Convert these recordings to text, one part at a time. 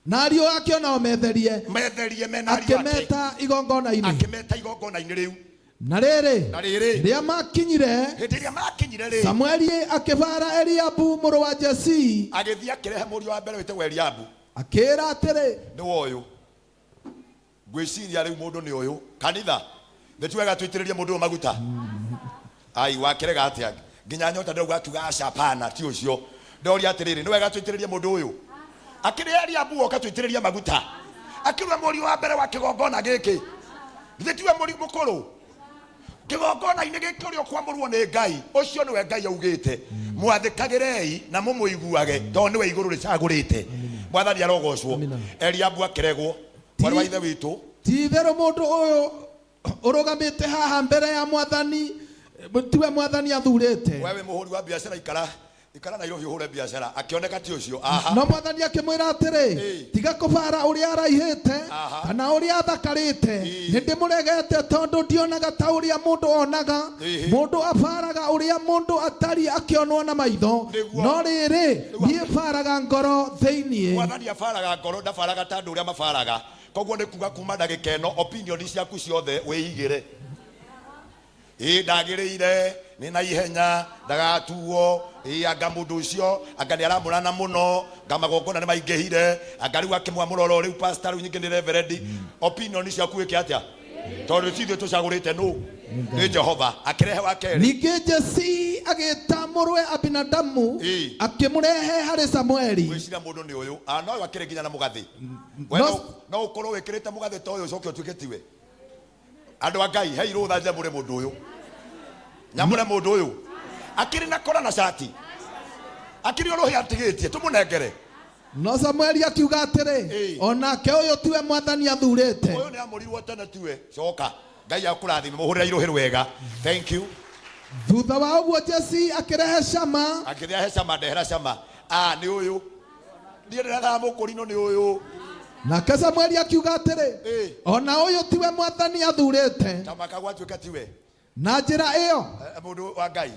Na ariũ ake o nao metherie. Metherie mena ariũ ake. Akĩmeta igongona-inĩ. Akĩmeta igongona-inĩ rĩu. Na rĩrĩ, Na rĩrĩ, rĩrĩa makinyire, hĩndĩ ĩrĩa makinyire rĩ, Samueli akĩbaara Eliabu mũrũ wa Jesii, agĩthiĩ akĩrehe mũriũ wa mbere wĩtagwo Eliabu. Akĩĩra atĩrĩ, Nĩwe ũyũ. Ngwĩciria rĩu mũndũ nĩ ũyũ. Kanitha, nĩ ti wega tũitĩrĩrie mũndũ ũyũ maguta? Ai, wakĩrega atĩa? Nginya nyota ndĩrauga akiuga aca, hapana, ti ũcio. Ndoria atĩrĩrĩ, nĩ wega tũitĩrĩrie mũndũ ũyũ? Akĩrĩ Eliabu woka tũitĩrĩrie maguta. Akĩrue mũriũ wa mbere wa kĩgongona gĩkĩ. Githĩ tiwe mũriũ mũkũrũ? Kĩgongona-inĩ gĩkĩ ũrĩa ũkwamũrwo nĩ Ngai, ũcio nĩwe Ngai augĩte, mwathĩkagĩrei na mũmũiguage, tondũ nĩwe igũrũ rĩcagũrĩte. Mwathani arogocwo. Amina. Eliabu akĩregwo, mwarĩ wa ithe witũ. Ti-itherũ mũndũ ũyũ ũrũgamĩte haha mbere ya Mwathani tiwe Mwathani athurĩte. We wĩ mũhũri wa biacara, ikara Ikara Nairobi ũhũre biacara. Akĩoneka ti ũcio. Aha. No Mwathani akĩmwĩra atĩrĩ, Tiga kũbaara ũrĩa araihĩte kana ũrĩa athakarĩte, nĩndĩmũregete, tondũ ndionaga ta ũrĩa mũndũ onaga. Mũndũ abaaraga ũrĩa mũndũ atariĩ akĩonwo na maitho, no rĩrĩ, niĩ baaraga ngoro thĩinĩ. Mwathani abaraga ngoro, ndabaraga ta andũ ũrĩa mabaraga. Koguo nĩ kuga kuma ndagĩka ĩno opinion ciaku ciothe wĩigĩre. Ĩĩ ndagĩrĩire, nĩ na ihenya, ndagatuo, ĩĩ anga mũndũ ũcio, anga nĩ aramũrana mũno, anga magongona nĩ maingĩhire, anga rĩu akĩmwamũra oro rĩu pastor rĩu nyingĩ nĩ reverend. Opinion ciaku wĩke atĩa? Tondũ ti ithuĩ tũcagũrĩte nũ? Nĩ Jehova. Akĩrehe wa kerĩ. Ningĩ Jesii agĩĩta mũrũwe Abinadabu, akĩmũrehe harĩ Samueli. Ngwĩciria mũndũ nĩ ũyũ. Ah, no ũyũ akĩrĩ nginya na mũgathĩ. We no ũkorwo wĩkĩrĩte mũgathĩ ta ũyũ ũcoke ũtuĩke tiwe. Andũ a Ngai, hei rũtha nyamũre mũndũ ũyũ. Nyamũre mũndũ ũyũ. Akĩrĩ na kora na cati. Akĩrĩ o rũhĩa atigĩtie, tũmũnengere. No Samueli akiuga atĩrĩ, O nake ũyũ tiwe Mwathani athurĩte. Ũyũ nĩ amũrirwo tene tiwe. Coka. Ngai akũrathime. Mũhũrĩre irũhĩ rwega. Thank you. Thutha wa ũguo Jesii akĩrehe Shama. Akĩrĩ ahe Shama, ndehera Shama. Ah, nĩ ũyũ. Niĩ ndĩrethaga mũkũrinũ nĩ ũyũ. Nake Samueli akiuga atĩrĩ, O na ũyũ tiwe Mwathani athurĩte. Ta maka gwatuĩka tiwe. Na njĩra ĩyo. Eh, mũndũ wa Ngai.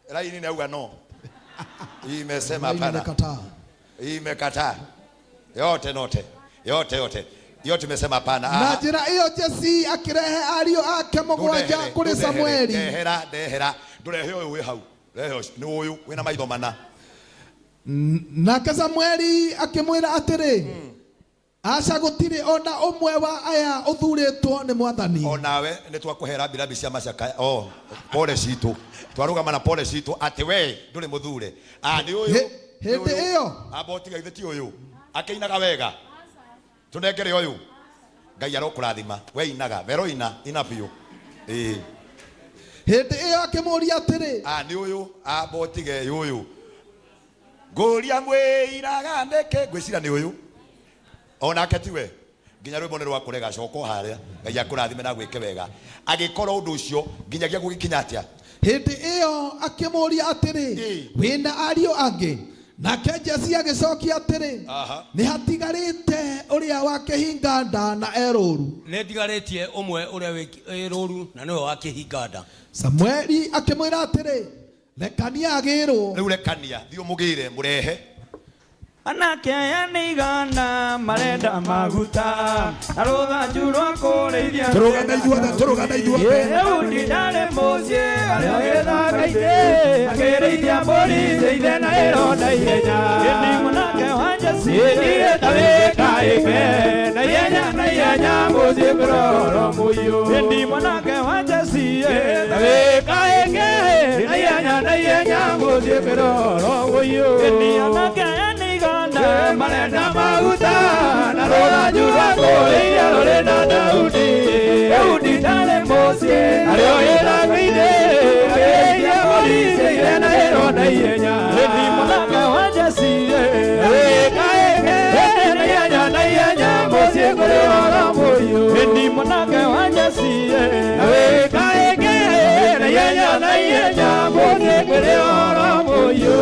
Raini nĩ auga no. Imesema Laini hapana. imekataa. Imekataa. Yote note. Yote yote. Yote imesema hapana. Na Aha. njĩra ĩyo Jesii akĩrehe ariũ ake mũgwanja Ndũndehere, kũrĩ ndũndehere. Samueli. Ndehera, ndehera. Ndũrehe ũyũ wĩ hau. Rehe ũcio. Nĩ ũyũ wĩna maitho mana. Nake Samueli akĩmwĩra atĩrĩ, Aca, gũtirĩ o na ũmwe wa aya ũthuurĩtwo nĩ Mwathani. O nawe nĩ twakũhe rambirambi cia macakaya. O, pole citũ. Twarũgama na pole citũ atĩ we ndũrĩ mũthure. Ah, nĩ ũyũ. Nĩ Hĩndĩ ũyũ. ĩyo. Amba ũtige githĩ ti ũyũ. Akĩinaga wega. Tũnengere ũyũ. Ngai arokũrathima. We inaga. Vero ina. Ina biũ. Ĩĩ. Hĩndĩ ĩyo akĩmũũria atĩrĩ. Ah, nĩ ũyũ. Amba ũtige ũyũ. Ngũria mwĩiraga nĩkĩ? Ngwĩciria nĩ ũyũ. O nake tiwe. Nginya rwĩmbo nĩ rwa kũrega. Coka o harĩa. Ngai akũrathime na agwĩke wega. Agĩkora ũndũ ũcio nginyagia gũgĩkinya atĩa? Hĩndĩ ĩyo akĩmũũria atĩrĩ, Wĩ na ariũ angĩ? Nake Jesii agĩcokia atĩrĩ, Nĩ hatigarĩte ũrĩa wa kĩhinga nda na e rũũru. Nĩndigarĩtie ũmwe ũrĩa wĩ rũũru na nĩwe wa kĩhinga nda. Samũeli akĩmwĩra atĩrĩ, Rekania agĩĩrwo. Rĩu rekania, thiĩ ũmũgĩre, mũrehe. Anake aya nĩ igana marenda maguta na rũthanju rwa kũrĩithia. Tũrũgame ithuothe, tũrũgame ithuothe. Daudi ndarĩ mũciĩ arĩ gĩthaka-inĩ akĩrĩithia mbũri cia ithe na ĩronda ihenya. Ĩni mũnake wa Jesii ta wĩka ĩke na ihenya na ihenya mũciĩ kũroro mũiyũ. Ĩni mũnake wa Jesii ta wĩka ĩke na ihenya na ihenya mũciĩ kũroro mũiyũ. Ĩni anake aya nĩ igana marenda maguta na rũthanju rwa kũrĩithia rũrĩ na Daudi. Daudi ndarĩ mũciĩ arĩ o gĩthaka-inĩ akĩrĩithia mbũri cia ithe na ĩronda ihenya. Ĩni mũnake wa Jesii wĩka ĩke na ihenya na ihenya mũciĩ kũrĩ oro mũiyũ. Ĩni mũnake wa Jesii wĩka ĩke na ihenya na ihenya mũciĩ kũrĩ oro mũiyũ.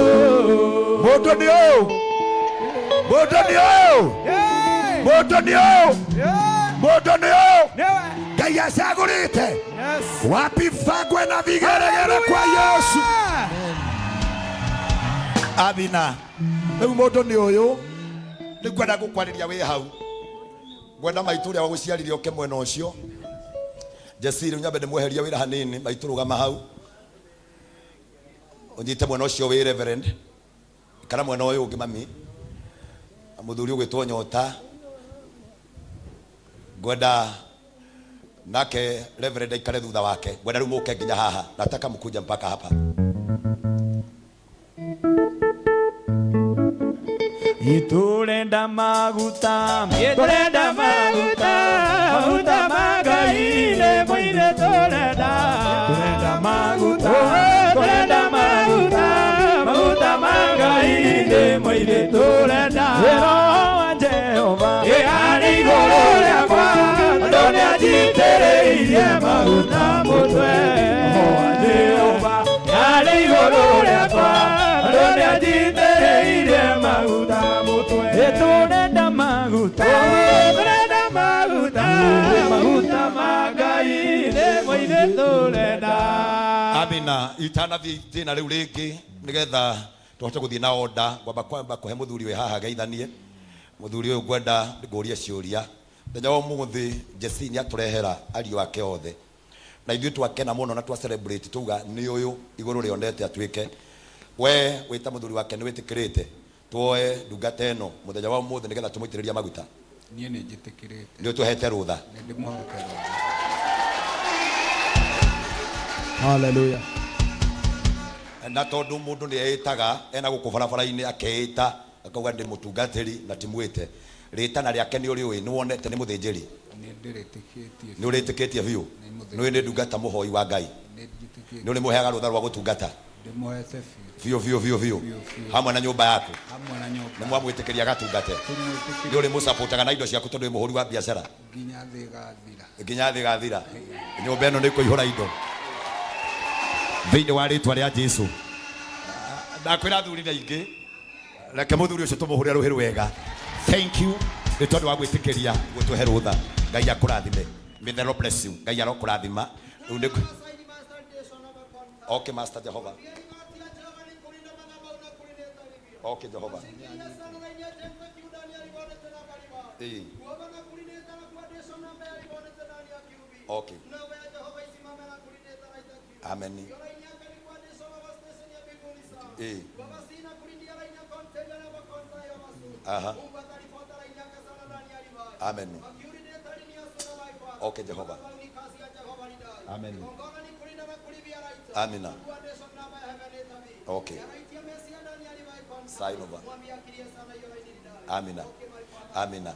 Mũndũ nĩ ũyũ. Mũndũ nĩ ũyũ. Mũndũ nĩ ũyũ. Mũndũ nĩ ũyũ. Ngai acagũrĩte. Wapi bangwe na vigeregere kwa Yesu. Amina. Rĩu mũndũ nĩ ũyũ. Rĩu ngwenda gũkwarĩria wĩ hau. Ngwenda maitũ ũrĩa wagũciarire oke mwena ũcio. Jesse rĩu nyambe ndĩmweherie wĩra hanini, maitũ rũgama hau. Ũnyite mwena ũcio wĩ reverend. Kana mwena ũyũ ũngĩ mami. Mũthuri ũgwĩtwo Nyota. Ngwenda nake reverend aikare thutha wake. Ngwenda rĩu mũke nginya haha. Nataka mkuje mpaka hapa. Turenda maguta, turenda maguta, maguta ma Ngai nĩ mũire turenda. Turenda maguta, turenda maguta, maguta ma Ngai nĩ mũire turenda. Roho wa Jehova arĩ igũrũ rĩakwa, tondũ nĩanjitĩrĩirie maguta mũtwe. Roho wa Jehova arĩ igũrũ rĩakwa, tondũ nĩanjitĩrĩirie maguta mũtwe. Turenda maguta, turenda maguta, maguta ma Ngai nĩ mũire turenda. Amina. Itanathiĩ itĩna rĩu rĩngĩ nĩgetha tũhote gũthiĩ na order, ngwamba kwamba kũhe mũthuri wĩ haha geithanie. Mũthuri ũyũ ngwenda ngũrie ciũria. Mũthenya wa ũmũthĩ Jesse nĩ atũrehera ariũ ake othe. Na ithuĩ twakena mũno na twa celebrate tuga nĩ ũyũ igũrũ rĩonete atuĩke. We wĩta mũthuri wake nĩ wĩtĩkĩrĩte tuoe ndungata ĩno mũthenya wa ũmũthĩ nĩgetha tũmũitĩrĩrie maguta. Niĩ nĩ njĩtĩkĩrĩte. Nĩ ũtũhete rũtha. Nĩ ndĩmũhete rũtha. Hallelujah. Na tondũ mũndũ nĩ eĩtaga ena gũkũ barabara-inĩ akeĩta akauga ndĩ mũtungatĩri na ti mwĩte. Rĩtana rĩake nĩ ũrĩũĩ, nĩ wonete nĩ mũthĩnjĩri. Nĩ ndĩrĩtĩkĩtie. Nĩ ũrĩtĩkĩtie biũ. Nĩ Nĩ ũĩ nĩ ndungata mũhoi wa Ngai. Nĩ njĩtĩkĩtie. Nĩ ũrĩmũheaga rũtha rwa gũtungata. Ndĩmũhete biũ. Biũ biũ biũ biũ. Biũ, biũ. Hamwe na nyũmba yaku. Hamwe na nyũmba. Nĩ mwamwĩtĩkĩria agatungate. Tũmwĩtĩkĩrie. Nĩ ũrĩmũcapotaga na indo ciaku tondũ wĩ mũhũri wa biacara. Nginya thĩ ĩgathira. Nginya thĩ ĩgathira. Nyũmba ĩno nĩ ĩkũihũra indo. Thĩinĩ wa rĩtwa rĩa Jesu. Ndakwĩra athuri nĩ aingĩ. Reke mũthuri ũcio tũmũhũre rũhĩ rwega. Thank you nĩ tondũ wa gwĩtĩkĩria gũtũhe rũtha. Ngai akũrathime. May the Lord bless you. Ngai arokũrathima. Rĩu nĩ Okay, Master Jehovah. Okay, Jehovah. Okay. Amen. Aha. Amen. Okay, Jehovah. Amen. Amina. Okay. Sign over. Amina. Amina.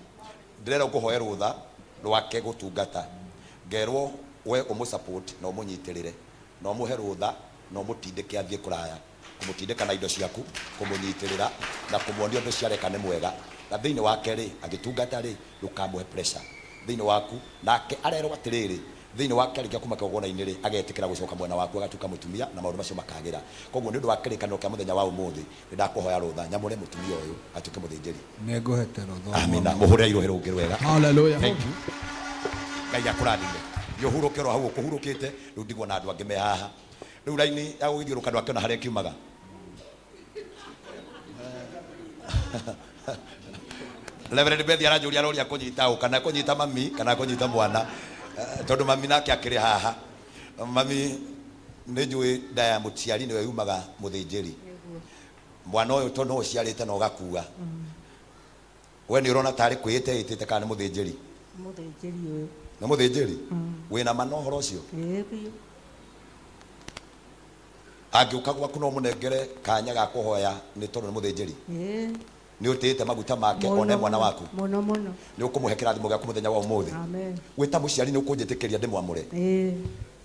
Ndĩrera ũkũhoe rũtha rwake gũtungata. Ngerwo we ũmũ support na ũmũnyitĩrĩre. Na ũmũhe rũtha na ũmũtindĩke athiĩ kũraya. Kũmũtindĩka na indo ciaku, kũmũnyitĩrĩra na kũmuonia ũndũ ciareka nĩ mwega. Na thĩinĩ wake rĩ, agĩtungata rĩ, ndũkamũhe pressure. Thĩinĩ waku, nake arerwo atĩrĩrĩ, thĩinĩ wake arĩkia kuma kĩgongona-inĩ rĩ, agetĩkĩra gũcoka mwena waku agatuĩka mũtumia na maũndũ macio makagĩra. Koguo nĩ ũndũ wa kĩrĩkanĩro kĩa mũthenya wa ũmũthĩ, nĩ ndakũhoya rũtha nyamũre mũtumia ũyũ atuĩke mũthĩnjĩri. Nĩ ngũhete rũtha. Amina. Mũhũrĩre irũhĩ rũngĩ rwega. Hallelujah. Thank you. Ngai akũrathime. Thiĩ ũhurũke oro hau ũkũhurũkĩte, rĩu ndigwo na andũ angĩ me haha. Rĩu raini ya gũgĩthiũrũka ndwakĩona harĩa ĩkiumaga. Reverend Beth aranjũria aroria kũnyita ũ, kana kũnyita mami kana kũnyita mwana. Tondũ mami nake akĩrĩ haha. Mami nĩ njũĩ nda ya mũciari nĩyo yumaga mũthĩnjĩri. Mwana ũyũ tondũ no ũciarĩte na ũgakua. We nĩ ũrona tarĩ kwĩĩte ĩtĩte kana nĩ mũthĩnjĩri? Mũthĩnjĩri ũyũ. Nĩ mũthĩnjĩri? Wĩna ma na ũhoro ũcio? Ĩĩ biũ. Angĩũka gwaku no mũnengere kanya ga kũhoya nĩ tondũ nĩ mũthĩnjĩri? Ĩĩ. Nĩ ũtĩĩte maguta make one mwana waku? Mũno mũno. Nĩ ũkũmũhe kĩrathimo gĩaku mũthenya wa ũmũthĩ? Amen. Wĩta mũciari nĩ ũkũnjĩtĩkĩria ndĩmwamũre? Ĩĩ.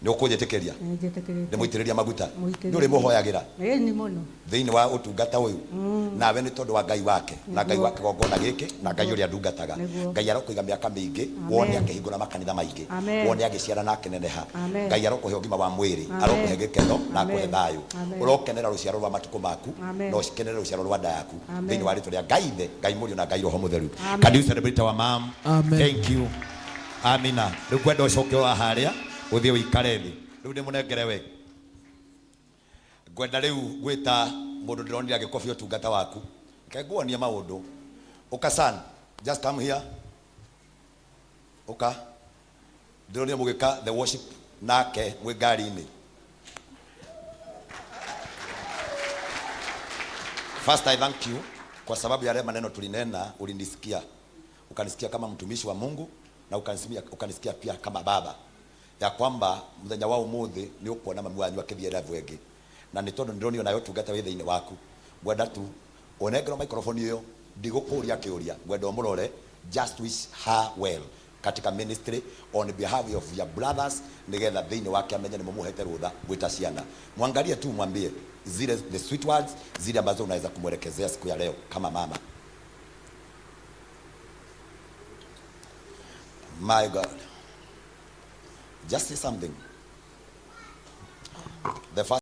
Nĩ ũkũnjĩtĩkĩria? Nĩ njĩtĩkĩrĩte. Ndĩmũitĩrĩria maguta? Mũitĩrĩrie. Nĩ ũrĩmũhoyagĩra? Ĩĩ nĩ mũno. Thĩinĩ wa ũtungata ũyũ? Nawe nĩ tondũ wa Ngai wake na Ngai wa kĩgongona gĩkĩ na Ngai ũrĩa ndungataga. Nĩguo. Ngai arokũiga mĩaka mĩingĩ, Amen. wone akĩhingũra makanitha maingĩ, Amen. wone agĩciara na akĩneneha. Amen. Ngai arokũhe ũgima wa mwĩrĩ, Amen. arokũhe gĩkeno na akũhe Amen. thayũ. Amen. Ũrokenera rũciaro rwa matukũ maku Amen. na ũkenere rũciaro rwa nda yaku. Amen. Thĩinĩ wa rĩtwa rĩa Ngai Ithe, Ngai Mũriũ na Ngai Roho Mũtheru. Amen. Can you celebrate our mom? Amen. Thank you. Amina. Rĩu ngwenda ũcoke wa harĩa ũthiĩ ũikare thĩ. Rĩu ndĩmũnengere we. Ngwenda rĩu gwĩta mũndũ ndĩronire agĩkobia ũtungata waku. Reke nguonie maũndũ. Uka son, just come here. Uka. Ndĩronire mũgĩka the worship nake mwĩ ngari-inĩ. First I thank you kwa sababu yale maneno tulinena, ulinisikia, ukanisikia kama mtumishi wa Mungu na ukanisikia pia kama baba, ya kwamba muthenya wa umuthi ni ukuona mami wanyu akithie level ĩngĩ, na nĩ tondũ ndĩronio nayo tungata wĩ thĩinĩ waku. Ngwenda tu ũnengerwo microphone ĩyo, ndigũkũria kĩũria, ngwenda ũmũrore, just wish her well katika ministry on behalf of your brothers, nigetha thĩinĩ wake amenye nĩ mũmũhete rũtha gwĩta ciana. Mwangalie tu, mwambie zile the sweet words zile ambazo unaweza kumwelekezea siku ya leo kama mama. My God, just say something. The first